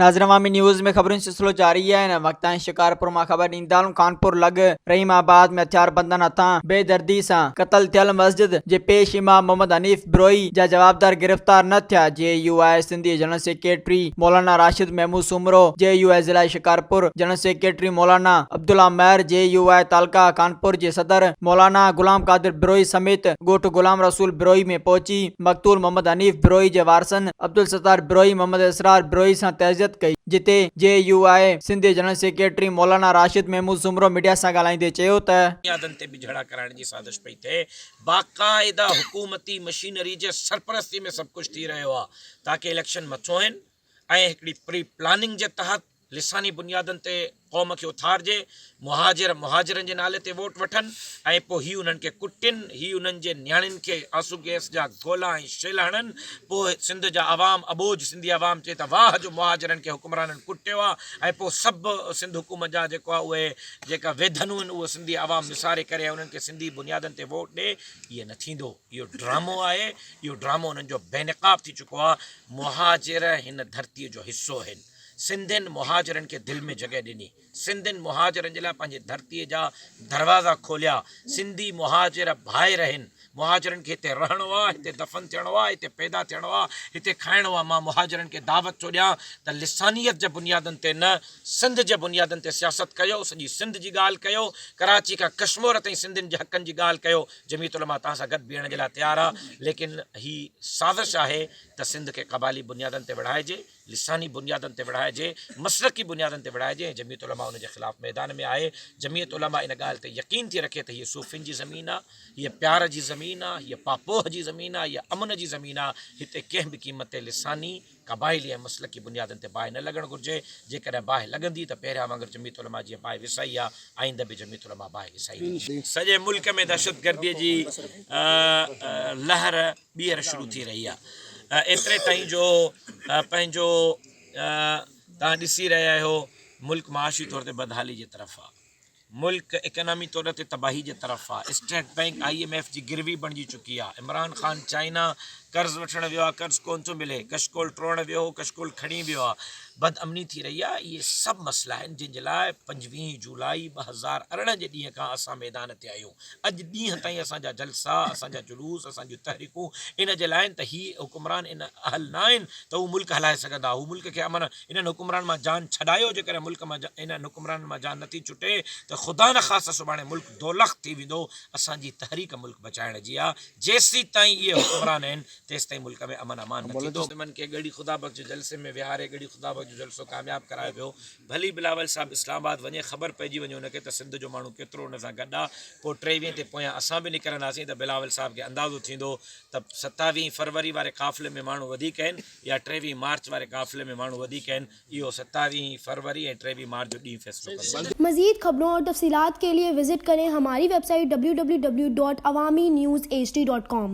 ناظرين عوامي نيوز ۾ خبرن جو سلسلو جاري آهي هن وقت تائين شڪارپور مان خبر ڏيندا هلون خانپور لڳ رحيم آباد ۾ هٿياربندن هٿان بي دردي سان قتل ٿيل مسجد جي پيش امام محمد حنيف بروهي جا جوابدار گرفتار نه ٿيا جي يو آء سنڌي جنرل سيڪريٽري مولانا راشد محمود سومرو جي يو آء ضلعي شڪارپور جنرل سيڪريٽري مولانا عبدالله مهر جي يو آء تعلقه خانپور جي صدر مولانا غلام قادر بروهي سميت ڳوٺ غلام رسول بروهي ۾ پهچي مقتول محمد حنيف بروهي جي وارثن عبدالستار بروهي محمد اسرار بروهي سان تعزيت ڪئي، جتي جي يو آء سنڌ جي جنرل سيڪريٽري مولانا راشد محمود سومرو ميڊيا سان ڳالهائيندي چيو ته. بنيادن تي به جهيڙا ڪرائڻ جي سازش پئي ٿئي، باقاعده حڪومتي مشينري جي سرپرستي ۾ سڀ ڪجهه ٿي رهيو آهي تاڪه اليڪشن مٿو آهن ۽ هڪڙي پري پلاننگ جي تحت لساني بنيادن تي قوم کي اٿارجي، مهاجر مهاجرن جي نالي تي ووٽ وٺن ۽ پوء هي انهن کي ڪٽين، هي انهن جي نياڻين کي آنسو گئس جا گولا ۽ شيل هڻن، پوء سنڌ جا عوام اٻوجهه سنڌي عوام چئي ته واهه جو مهاجرن کي حڪمرانن ڪٽيو آ ۽ پوء سڀ سنڌ حڪومت جا جيڪو آ اهي جيڪا ويڌنون آهن اهو سنڌي عوام وساري ڪري ۽ انهن کي سنڌي بنيادن تي ووٽ ڏي، اهي نه ٿيندو، اهو ڊرامو آهي، اهو ڊرامو انهن جو بي نقاب ٿي چڪو آ، مهاجر هن ڌرتي جو حصو آهن. سنڌين مهاجرن کي دل ۾ جڳهه ڏني. سنڌين مهاجرن جي لاء پنهنجي ڌرتيء جا دروازا کوليا. سنڌي مهاجر ڀائر آهن. مهاجرن کي هتي رهڻو آ، هتي دفن ٿيڻو آ، هتي پيدا ٿيڻو آ، هتي کائڻو آ. مان مهاجرن کي دعوت ٿو ڏيان ته لسانيت جي بنيادن تي نه، سنڌ جي بنيادن تي سياست ڪيو، سڄي سنڌ جي ڳالهه ڪيو، ڪراچي کان ڪشمور تائين سنڌين جي حقن جي ڳالهه ڪيو. جمعيت علماء توهان سان گڏ بيهڻ جي لاء تيار آ، ليڪن هي سازش آهي ته سنڌ کي قبائلي بنيادن تي وڙهائجي. لساني بنيادن تي وڙهائجي، مسلڪي بنيادن تي وڙهائجي ۽ جمعيت علماء ان جي خلاف ميدان ۾ آهي. جمعيت علماء ان ڳالهه تي يقين ٿي رکي ته هيء صوفين جي زمين آ، هيء پيار جي زمين آ، هيء پاپوهه جي زمين آ، هيء امن جي زمين آ، هتي ڪنهن به قيمت تي لساني، قبائلي ۽ مسلڪي بنيادن تي باهه نه لڳڻ گهرجي، جيڪڏهن باهه لڳندي ته پهريان وانگر جمعيت علماء جيئن باهه وسائي آ، آئنده به جمعيت علماء باهه وسائيندي. سڄي ملڪ ۾ دهشتگردي جي لهر ٻيهر شروع ٿي رهي آهي ايتري تائين جو پنهنجو توهان ڏسي رهيا آهيو ملڪ معاشي طور تي بدحالي جي طرف آهي ملڪ اڪانامي طور تي تباهي جي طرف آهي state bank I M F جي گروي بڻجي چڪي آهي عمران خان چائنا قرض وٺڻ ويو آهي قرض ڪون ٿو ملي ڪشڪول ٽوڙڻ ويو هو ڪشڪول کڻي ويو آهي بد امني ٿي رهي آهي اهي سڀ مسئلا آهن جن جي لاء 25 جولاء 2018 جي ڏينهن کان اسان ميدان تي آهيون اڄ ڏينهن تائين اسان جا جلسا، اسان جا جلوس، اسان جون تحريڪون ان جي لاء آهن ته هي حڪمران ان اهل نه آهن ته هو ملڪ هلائي سگهندا، هو ملڪ کي امن انهن حڪمرانن مان جان ڇڏايو، جيڪڏهن ملڪ مان انهن حڪمرانن مان جان نٿي ڇٽي ته خدا نخواسته سڀاڻي ملڪ دولخت ٿي ويندو، اسان جي تحريڪ ملڪ بچائڻ جي آ، جيسيتائين اهي حڪمران آهن تيستائين ملڪ ۾ امن امان نه ٿيندو. انهن کي ڳڙهي خدا بخش جي جلسي ۾ ويهاري ڳڙهي خدا بخش جو جلسو ڪامياب ڪرايو ويو. ڀلي بلاول صاحب اسلام آباد وڃي خبر پئجي وڃي ان کي ته سنڌ جو ماڻهو ڪيترو ان سان گڏ آ پوء ٽيويهين تي پويان اسان به نڪرنداسين ته بلاول صاحب کي اندازو ٿيندو ته ستاويهين فروري واري قافلي ۾ ماڻهو وڌيڪ آهن يا ٽيويهين مارچ واري قافلي ۾ ماڻهو وڌيڪ آهن اهو ستاويهين فروري ۽ ٽيويهين مارچ جو ڏينهن فيصلو ڪندو. مزيد خبرون اور تفصيلات کے لئے وزٽ کریں ہماری web site www.awamiNewsHD.com.